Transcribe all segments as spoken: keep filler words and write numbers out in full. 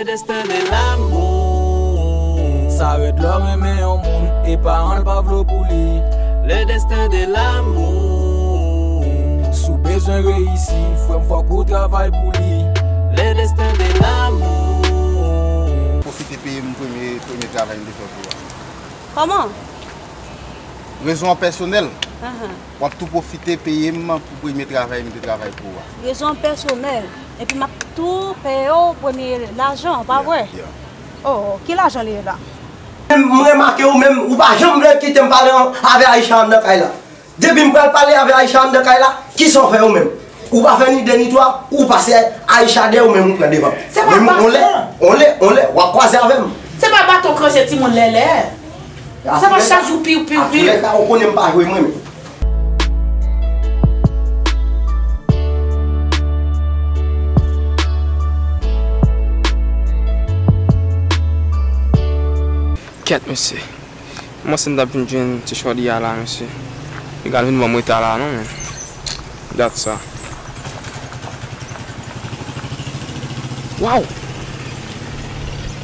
Le destin de l'amour. Sa rèd lè w renmen yon moun e paran l pa vle w pou li. Le destin de l'amour. Si w bezwen reyisi, frè m, fòk ou travay pou li. Le destin de l'amour. Pwofite peye m premye, premye travay m te fè pou ou a. Kòman? Rezon an pèsonèl. Ahan. W ap tou pwofite peye m pou premye travay m te travay pou ou a. Rezon an pèsonèl. Epi m ap tou peye w premye lajan, pa vre? Yeah, yeah. Oh, ki lajan li ye la? M remake ou menm, ou pa janm vle kite m pale an-, avè Aisha anndan kay la. Depi m pral pale avè Aisha anndan kay la, kisa w fè ou menm? Ou pa fè ni de ni twa, ou pase Aisha dèyè, ou menm ou pran devan. Se pa... Menm on lè, on lè, on lè, w ap kwaze avè m. Se pa baton kranje timoun lèlè. Sa pa chak jou piw, piw, piw. Atouléka, ou konnen m pa jwe mwen menm. Kèt, mesye. M panse m t ap vin jwenn ti shorty a la, mesye. Li pral vin ban m reta la, non, men. Gad sa. Waw!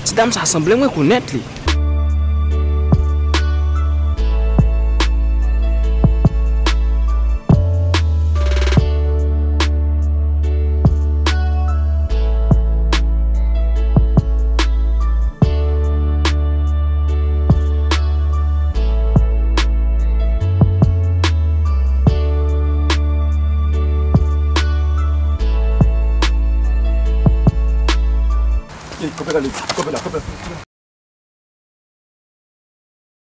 Ti dam sa sanble m rekonèt li. Ey, kanpe la, Lady. Kanpe la, kanpe la.